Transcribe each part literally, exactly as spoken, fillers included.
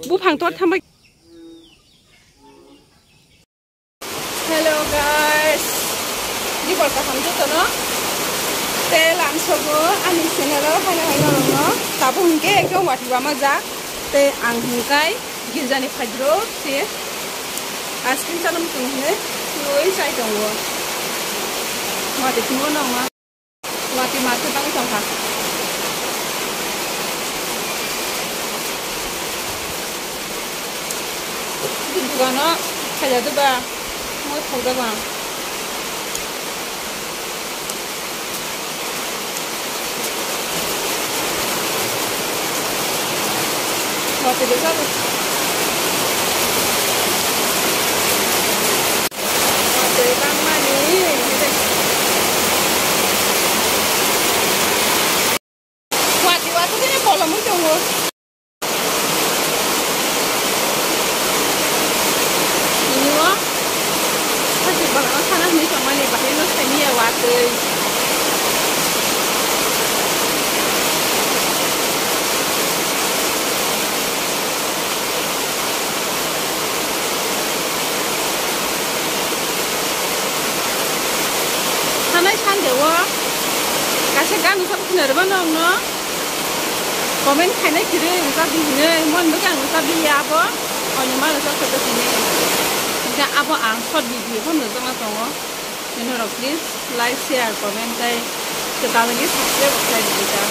Buphang tor thangbai. Hello guys, ni bol kaham jotono. Te lamsogo ani channel o haino haino rokno. Tabuk hinkhe ekdom watwi bama jak. Te ang hinkai giljani phaidro se ice cream chana muchung hwnwi twiwi chai tongo. Watwi thingo nangma. Watwi ma khe tangwi tongkha. Dugano khaijak duba, moi khokjak ang. Watwi rwjak. Watwi bangmani. Watwi watwi bini kolomwi tongo. Tini o, khachik bagano sana hwnwi tongmani, bahaino saimanya watwi. Thanai Sunday o kaisa gana sabo khna rwmano wngno comment khainai kwrwi rwchapdi hinwi, mon bwkha ang rwchapli ya abo, onima rwchap kwtwk hinwi. Hwnkhe abo ang short video phano rwjakna tongo. Norok please like, share, comment tei kwtal wngwi subscribe khlai di ta.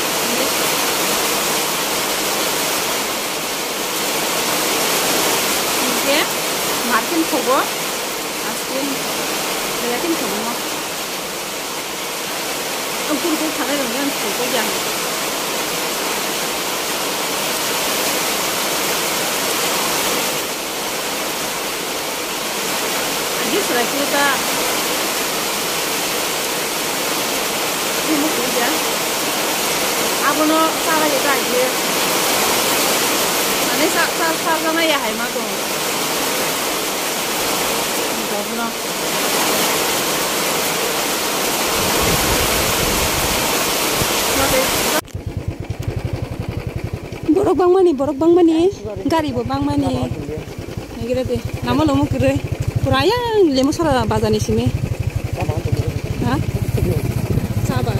Hwnkhe martin thogo, aswk belai kheno thogo. Ang puro puro thanai rwngya ang thogo ya. Agi serai puro ta. Ini puro ya. Abono sara ya ta agi. Mane sa sa sa sana ya hai ma to. Abono. Borok bangmani, borok bangmani, gari bo bangmani. Naigira de, lama lomo kwrwi. Pura yang lemo sara bazar ni simi. Ha? Saba.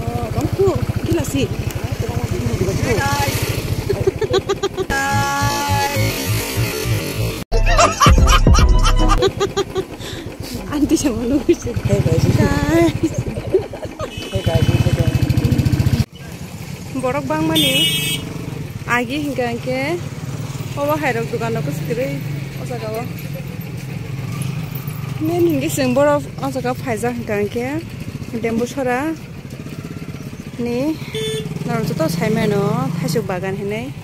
Oh, tong tu, gila si. Anti sama lu sih. Hey guys. Guys. Hey guys. Borok bangmani agi hingka hingke obo hairok dogan rok kwswk kwrwi o jaga o. Main hingke chwng borok o jaga o phaijak hingka hingke Dembusora ni norok joto sai mano thaisok bagan hinwi.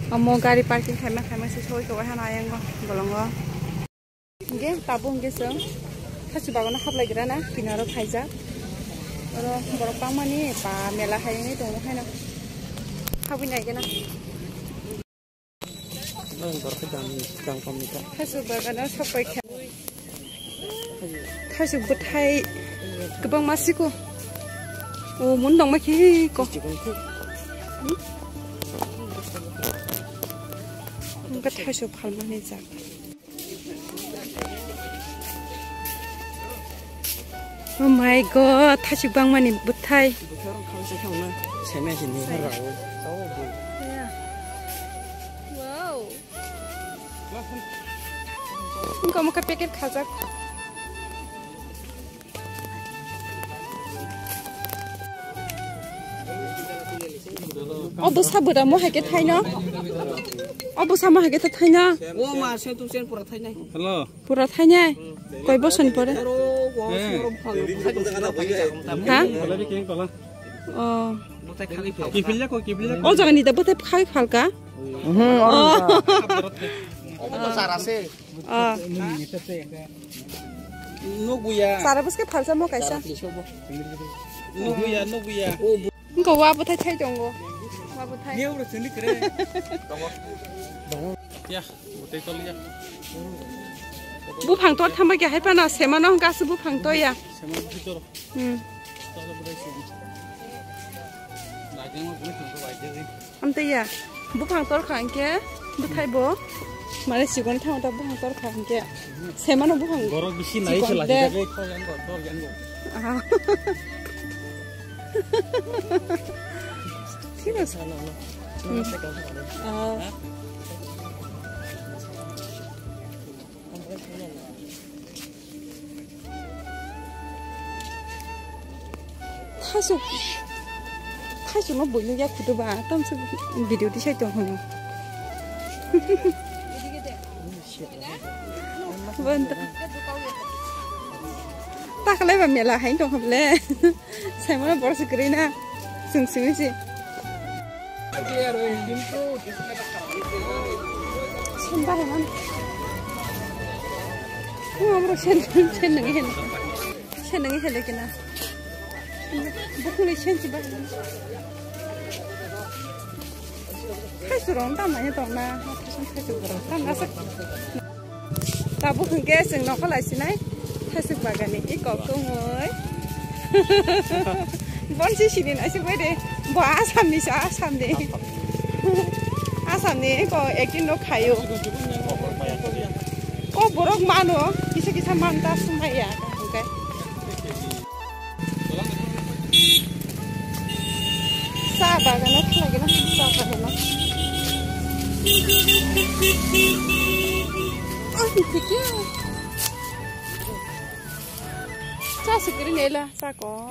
Omo gari parking khaima khaima se soi khe wahano ayang bolongo. Hingke tabuk hingke chwng thaisok bagan o haplai gra na kinaro phaijak. Oro borok bangmani ba mela hai wngwi tongo haino habwi nai gana. Thaisok bagano sok pai kha. Thaisok bwthai kwbangma siko. O mun dongma khe ko. Wngkha thaisok phalmani jaga. Oh my God, thaisok bangmani bwthai. Wow. Wngkha mokha packet khajak. O bwsa bwramo hai khe thaino. O bwsa mo hai khe thaino. O ma se tu sen pura thainai. Hello. Pura thainai. Koi boson pore. Oro o Eh. soro phang. Ha? Salary keng pala. Oh. Butai khali phal. Kipilya ko, kipilya ko. O jaga ni da butai khai phalka. Mhm, Oh. oro. O to sara se. Oh. Nuguya. Sara bwske phalsa mo kaisa. Nuguya, nuguya. Wngkha wa bwthai thai tongo. Wa bwthai. Neo bro sini kre. Ya, bwthai tol ya. Buphang tor thangba khe hai phano semano hwnkha aswk buphang to ya. Semano bwthai tor. Hmm. Tol bwthai tor. Amtwi ya, buphang torkha hwnkhe bwthai bo, mane sikon thangma ta buphang torkha hwnkhe, semano buphang. Borok bisi nai sikon se lachi de. Jagwi, tor yang go, tor yang go. Ah. Thik ase. Hmm. Ah. Thaisuk, thaisuk no buino ya khudu ba, tamsuk video tisai tong hwnwi. Bonta. Takalai ba mela hai tong hwnle. Saimano borok se kwrwi na. Chwng simi se. Sen bahai man. Nung amro sen, sen nungi hen. Sen nungi hen lekena. Bukuni sen si bahai man. Hai surong tam nanya tong na. Hai surong tam na sak. Tabuk hwnkhe chwng nokha lai sinai thaisuk bagani iko kungui. Bonsi sini naisuk bai de. Bo Assamni sa, Assamni. Assamni iko acting rok khaio. Ko borok mano, kisa kisa man ta sumaiya hwnkhe. Sa bagano khlai gana sa bagano. Oh, thank you. Sa sikiri nela sa ko.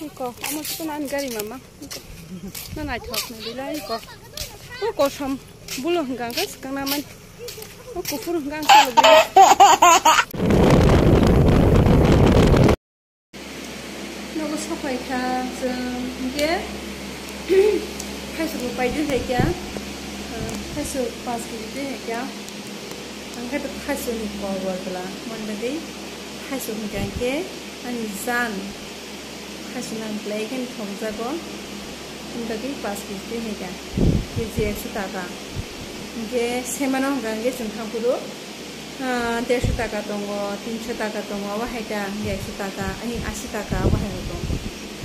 Iko, amo tuku nan gari mama. Na naithok na bilai iko. O kosom bulo hwnkha hwnkhe swkang na man. O kuphur hwnkha hwnkhe. Nogo sopai kha chwng hwnkhe. Thaisuk bo paidi hai kya. Thaisuk panch kg twi hai kya. Hwnkhe to thaisuk ni kok bo tla. Mon bagwi thaisuk hwnkha hwnkhe. Ani jan khasina belai kheno thokjago, wng bagwi paanch kg twi hai kha, kg ekso taka. Hwnkhe semano hwnkha hwnkhe chwng thang phuru, ah, dersho taka tongo, tinsho taka tongo, obo hai ta hwnkhe ekso taka, ani asi taka obo hai rok tongo,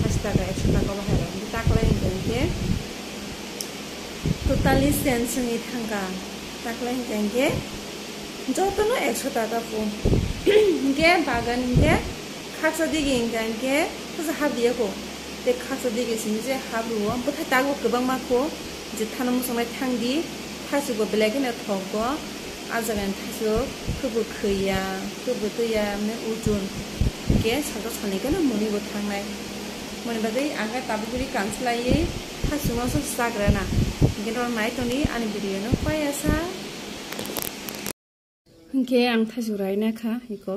asi taka, ekso taka obo hai rok. Hwnkhe taklai hwnkha hwnkhe totally change wngwi thangkha. Taklai hwnkha hwnkhe jotono ekso taka po. Hwnkhe bagan hwnkhe khaksa digi hwnkha hwnkhe khaksa hap diya po. Tei khaksa digi simi je hap rwo, bwthai tago kwbangma po. Je thano muchungnai thangdi, thaisukbo belai kheno thokgo. A jagani thaisuk khwbo khwiya, khwbo twiya, mane ujun. Hwnkhe salsa salni kheno mwnwibo thangnai. Moni bagwi ang khe tabuk ri kanslaiwi thaisukno se chagrana. Hwnkhe norok nai tongdi ani video no paiya sa. Hwnkhe ang thaisuk raina kha iko.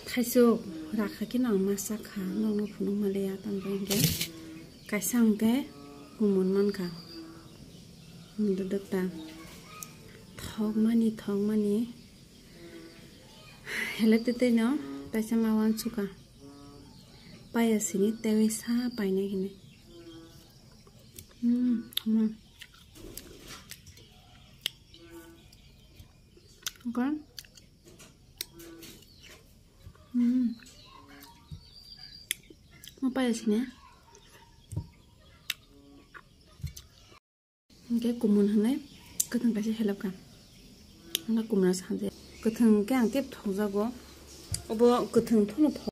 Thaisuk rakha khe no ang ma chakha, nokno phunuk maliya, tamni bagwi hwnkhe kaisa hwnkhe kumun mankha. Dwdwk ta thokmani, thokmani. Hele tetei no taisa ma wansukha. Paya sini tewi sa painai hinwi. Hmm, hmm. Okay. Hmm. Ma paya sini. Hwnkhe kumun hwnwi kwthwng kaisa helap kha. Hwnba kumuna sanjai. Kwthwng khe ang tei thokjago. Obo kwthwng phano thok.